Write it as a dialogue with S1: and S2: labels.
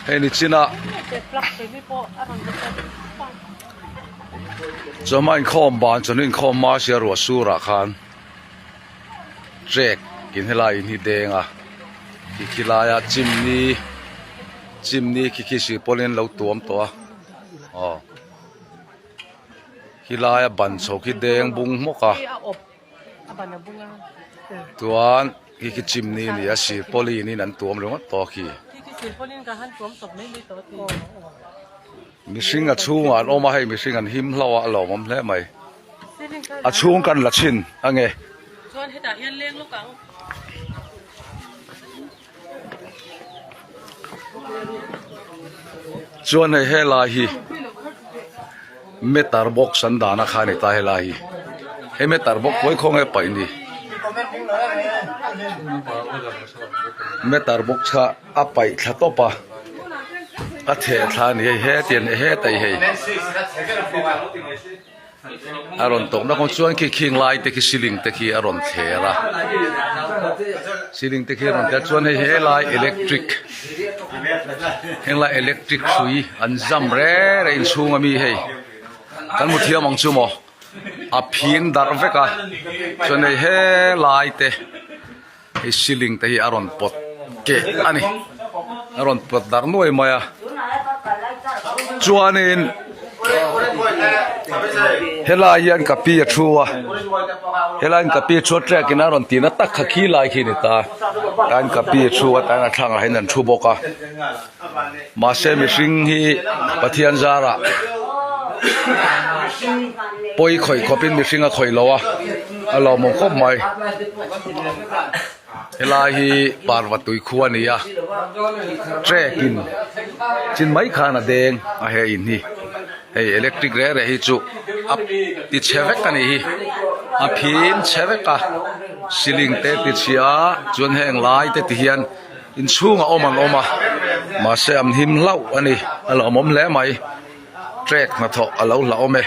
S1: Hei ni chin a chawhma inkhawm ban chawhnu inkhawm hma sia ruah sur ah khan trek in helai in hi deng a khi khi laia chimney chimney khi khi sirpawlin an lo tuam tawh a aw khi laia ban chho khi deng bung hmawk a chuan khi khi chimney a ni a sirpawlin in an tuam ringawt tawh a khi. Mihring a chhungah an awm a hei mihring an him hlauh a a lawmawm hle mai a chhung kan la chhin a nge.
S2: Chuan hetah hian leng lawk ang.
S1: Chuan hei helai hi meter box an dahna kha a ni ta helai hi hei meter box pawi khaw nge paih ni meter box kha. A paih thla tawp a, a theh thla a ni hei hetiang leh hetah hi hei a rawn tawk na kawng chuan khi khing lai te khi ceiling te khi a rawn thler a ceiling te khi a rawn thler a chuan hei helai electric henglai electric hrui an zam reng reng inchhung ami hei kan hmu thiam ang chu maw a phing darh vek a chuan hei helai te. Hei ceiling te hi a rawn pawt keh a ni a rawn pawt darh nuai mai a chuanin helai hian ka pi a thu a helai hian ka pi a thu a track in a rawn tihna tak kha khi lai khi a ni ta tlaiin ka pi a thu a tlaiin a thlangah hian an thu bawk a mahse mihring hi Pathian zarah pawi khawih khawpin mihring a khawih lo a a lawmawm khawp mai helai hi parva tui khu a ni a track in chin mai khan a deng a he in hi hei electric reh reh hi chu a ti chhe vek a nih hi a phim chhe vek a ceiling te ti chhia a chuan heng lai te ti hian. Inchhungah awm an awm a, mahse an him hlauh a ni, a lawmawm hle mai, trek hnathawh a lo hlauhawm e.